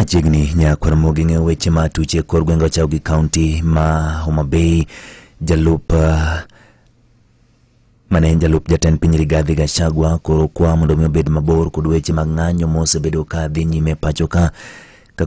Machiegni nyakwar Ramogi ng'eyo weche ma tuche kor gwenge ochako gi kaunti ma Homa Bay. Jalup mane en jalup jatend piny Rigathi Gachagua koro kwa mondo mi obed mabor kod weche mag ng'anyo mosebedo ka dhi nyime pacho ka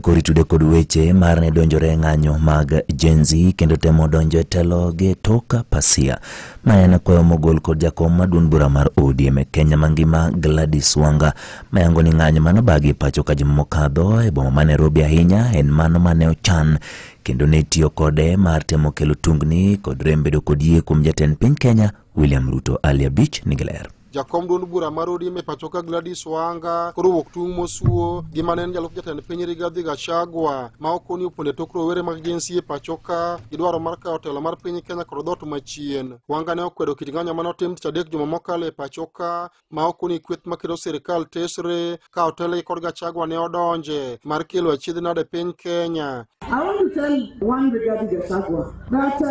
koro itude kod weche mar ne donjore e ng'anyo mag Gen Z kendo temo donjo e telo gi tok pasia. Ma en kwayo mogol kod jakom ma duond bura mar ODM e Kenya mangima Gladys Wanga mayango ni ng'anyo manobagi pacho ka juma mokadho e boma ma Nairobi ahinya en mano mane ochan kendo ne tiyo kode mar temo kelo tungni kod rem bedo kod yie kuom jatend piny Kenya William Ruto. Ali Abich nigi ler. Jakom duond bura mar ODM e pacho ka Gladys Wanga koro owuok tung' mosuo gi mane en jalup jatend piny Rigathi Gachagua ma okoni opondo e tok rowere mag Gen Z e pacho ka gi dwaro mar kawo telo mar piny Kenya kod dhoot machien. Wanga ne okwedo kit ng'anyo mane otim tich adek juma mokalo e pacho ka ma okoni kweth maketo sirikal tesre ka otelgi kod Gachagua ne odonje mar kelo achiedh nade piny Kenya. I want to tell one Rigathi Gachagua that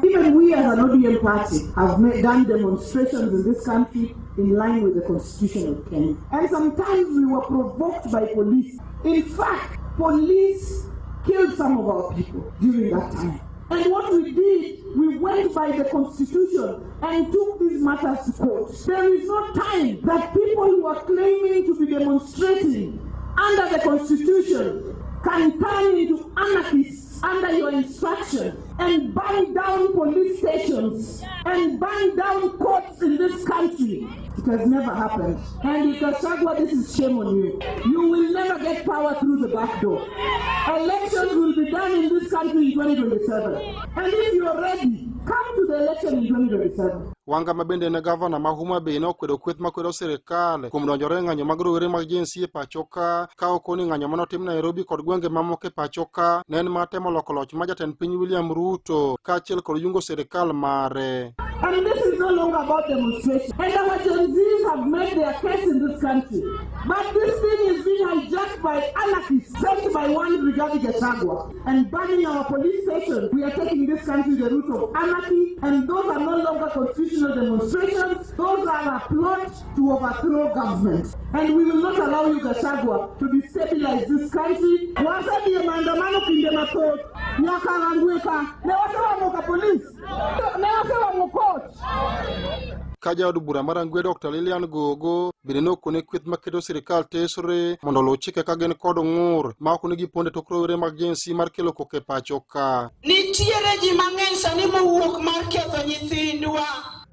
even we as an ODM party have done demonstrations in this country in line with the Constitution of Kenya. And sometimes we were provoked by police. In fact, police killed some of our people during that time. And what we did, we went by the Constitution and took these matters to court. There is no time that people who are claiming to be demonstrating under the Constitution can turn into anarchists under your instruction and burn down police stations and burn down courts in this country. It has never happened. And Gachagua, this is shame on you. You will never get power through the back door. Elections will be done in this country in 2027. And if you are ready, come to the election in 2027. Wanga ma bende ne gavana ma Homa Bay ne okwedo kweth makwedo sirikal kuom donjore e ng'anyo mag rowere mag Gen Z e pacho ka okoni ng'anyo manotim Nairobi kod gwenge mamoko e pacho ka ne en mar temo loko loch mar jatend piny William Ruto kaachiel kod yungo sirikal mare. And this is no longer about demonstration. And our Gen Zs have made their case in this country. But this thing is being hijacked by anarchists sent by one Rigathi Gachagua and burning our police stations. We are taking this country the route of anarchy, and those are no longer constitutional demonstrations. Those are a plot to overthrow government. And we will not allow you, Gachagua, to destabilize this country. Wasedhi e maandamano kinde mathoth nyaka Rangwe ne wasewang'o police, ne wasewang'o court. Ka jaod bura mar Rangwe Dr. Lilian Gogo bende nokone kweth maketo sirikal tesre mondo oluw chike ka gin kod ng'ur ma ok ni giponde tok rowere mag Gen Z mar kelo koko e pacho ka. Nitiere ji mang'eny sani mowuok mar ketho nyithindwa.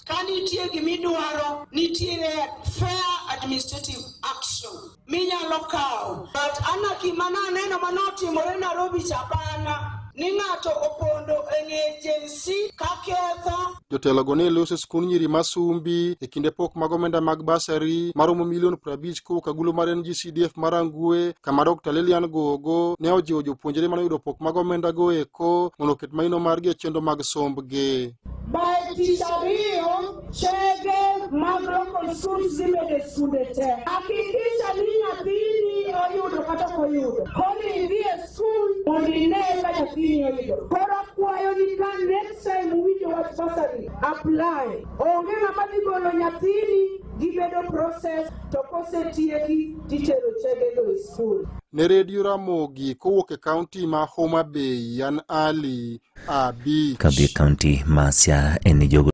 Ka nitie gimidwaro, nitiere fair administrative action minyalo kawo. But anarchy mana aneno manotimore Nairobi cha bana ni ng'ato opondo e ng'e Gen Z ka ketho. Jotelo go ne loso skund nyiri ma Sumbi e kinde pok mag omenda mag bursary maromo milion 50 kowuok agulu mar NGCDF mar Rangwe kama Dr. Lilian Gogo ne ojiwo jopuonjre mane oyudo pok mag omenda go eko mondo oket maino margi e chenro mag sombgi. By tich ariyo, chege mag local schools dhi medo e skunde te. Hakikisha ni nyathini oyudo kata ok oyudo. Koni idhi e skul mondo ine ka nyathini oyudo. Koro akwayo ni ka next time uwinjo wach bursary, apply. Onge ng'ama dhi golo nyathini, gibedo process to kosetieki titero chegego e skul. Ne Radio Ramogi kowuok e kaunti ma Homa Bay, an Ali Abich. Kadhi e kaunti ma Siaya en ni jogo